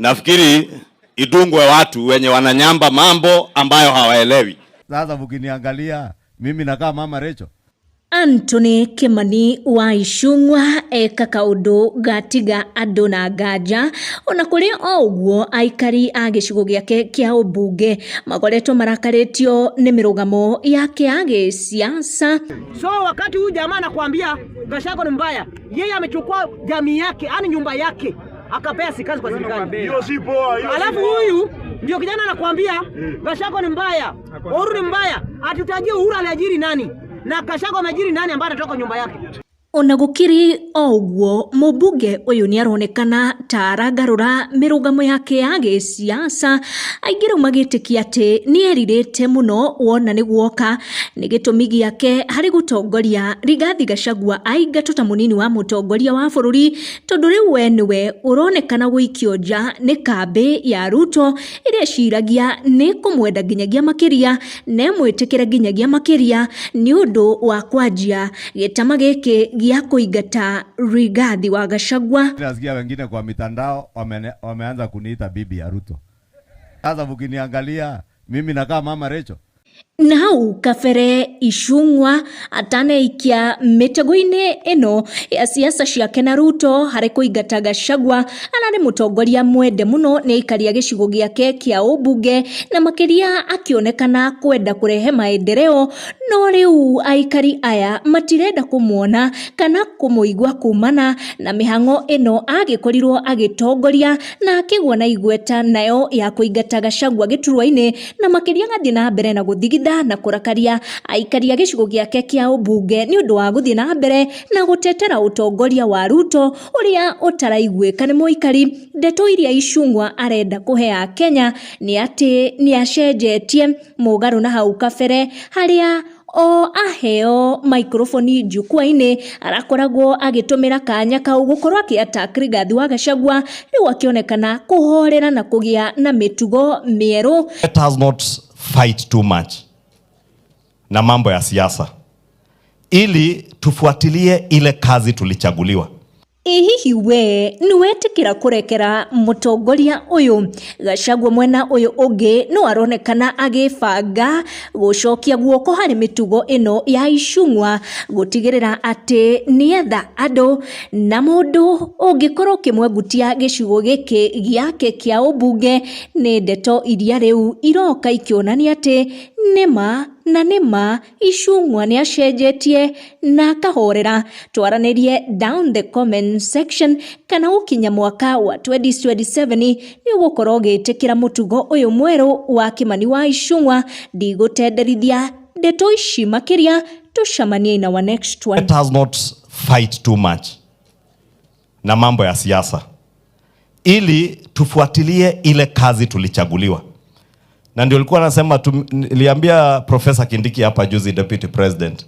Nafikiri idungwe watu wenye wananyamba mambo ambayo hawaelewi. Sasa mkiniangalia mimi nakaa mama Rachel. Anthony Kimani wa Icung'wa eka kaũndũ gatiga andũ na nganja. Ona kũrĩ o ũguo, aikari a gĩcigo gĩake kĩa ũmbunge makoretwo marakarĩtio nĩ mĩrũgamo yake ya gĩsiasa. So wakati huyu jamaa anakuambia Gachagua ni mbaya, yeye amechukua jamii yake, yani nyumba yake, akapea kazi kwa serikali. Hiyo si poa, hiyo si Alafu poa. Huyu ndio kijana anakuambia Gachagua ni mbaya, Uhuru ni mbaya. Atutajie Uhuru aliajiri nani na Gachagua ameajiri nani ambaye anatoka nyumba yake. Ona gũkĩrĩ o ũguo, mũmbunge ũyũ nĩaronekana ta aragarũra mĩrũgamo yake ya gĩsiasa, aingĩ rĩu magĩtĩkia atĩ nĩerirĩte mũno wona nĩ guoka nĩ gĩtũmi gĩake harĩ gũtongoria Rigathi Gachagua aingatwo ta mũnini wa mũtongoria wa bũrũri, tondũ rĩu we nĩwe ũronekana gũikio nja nĩ kambĩ ya Ruto ĩrĩa ĩciragia nĩ kũmwenda nginyagia makĩria na ĩmwĩtĩkĩre nginyagia makĩria nĩ ũndũ wa kwanjia gĩtama gĩkĩ gĩa kũingata Rigathi wa Gachagua. Nasikia wengine kwa mitandao wameanza kuniita bibi ya Ruto. Sasa mkiniangalia mimi nakaa mama Rachel. Na hau kabere Icung'wa ataneikia mĩtego-inĩ ĩno ya siasa ciake na Ruto harĩ kũingata Gachagua, ararĩ mũtongoria mwende mũno nĩ aikari a gĩcigo gĩake kĩa ũmbunge, na makĩria akĩonekana kwenda kũrehe maendeleo. No rĩu aikari aya matirenda kũmuona kana kũmũigua kumana na mĩhang'o ĩno agĩkorirwo agĩtongoria na akĩgwa na igweta nayo ya kũingata Gachagua gĩturwa-inĩ, na makĩria agathiĩ na mbere na gũthigitha na kũrakaria aikari a gĩcigo gĩake kĩa ũmbunge nĩ ũndũ wa gũthiĩ na mbere na gũtetera ũtongoria wa Ruto ũrĩa ũtaraiguĩka nĩ mũikari. Ndeto iria Icung'wa arenda kũhe Akenya nĩ atĩ nĩ acenjetie mũgarũ na hau kabere, harĩa o aheo microphone jukwaa-inĩ arakoragwo agĩtũmĩra kanya kau gũkorwo akĩ attack Rigathi wa Gachagua, rĩu akĩonekana kũhorera na kũgĩa na mĩtugo mĩerũ. Let us not fight too much na mambo ya siasa ili tufuatilie ile kazi tulichaguliwa. Ĩ hihi we nĩwetĩkĩra kũrekera mũtongoria ũyũ Gachagua? Mwena ũyũ ũngĩ no aronekana agĩbanga gũcokia guoko harĩ mĩtugo ĩno ya Icung'wa gũtigĩrĩra atĩ nĩetha andũ na mũndũ ũngĩkorwo ũkĩmwengutia gĩcigo gĩkĩ gĩake kĩa ũmbunge. Nĩ ndeto iria rĩu iroka ikĩonania atĩ nĩma na nĩma Icung'wa nĩ acenjetie na akahorera. Twaranĩrie down the comment section kana gũkinya mwaka wa 2027 nĩ ũgũkorwo ũgĩtĩkĩra mũtugo ũyũ mwerũ wa Kimani wa Icung'wa. Ndigũtenderithia ndeto ici makĩria, tũcemanie in our next one. Let us not fight too much na mambo ya siasa ili tufuatilie ile kazi tulichaguliwa. Na ndio nilikuwa nasema, niliambia Professor Kindiki hapa juzi, Deputy President,